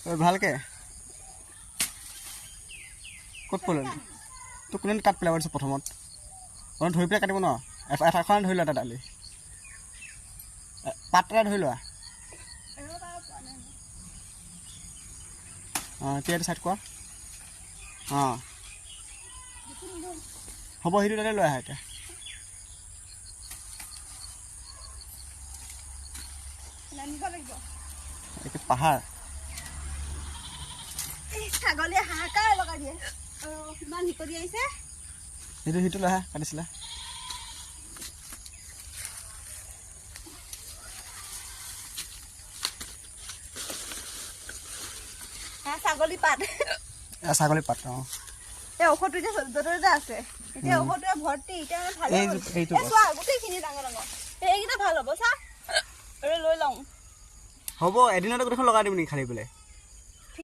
ভালকে ক'ত পৰিলে? তোক কোনে তাত পেলাব দিছে প্ৰথমত? অলপ ধৰি পেলাই কাটিব ন। এখন ধৰি লোৱা, এটা দালি পাত এটা ধৰি লোৱা। অঁ, এতিয়া এইটো চাইড কৰা। অঁ, হ'ব, সেইটো তাতে লৈ আহা এতিয়া। এইটো পাহাৰ। ছাগলীয়ে হাহাকাৰ লগাই দিয়ে, ইমান শিকলি আহিছে। সেইটো সিটো লৈ আহা, কাটিছিলে। ছাগলী পাত। ছাগলী পাত, অঁ। এই ঔষধটো এতিয়া য'তে ত'তে আছে। এতিয়া ঔষধটোৱে ভৰ্তি। এতিয়া মানে ভালে। চোৱা, গোটেইখিনি ডাঙৰ ডাঙৰ, এইকেইটা ভাল হ'ব। চা, লৈ লওঁ। হ'ব, এদিনতে গোটেইখন লগাই দিম নেকি খালি পেলাই?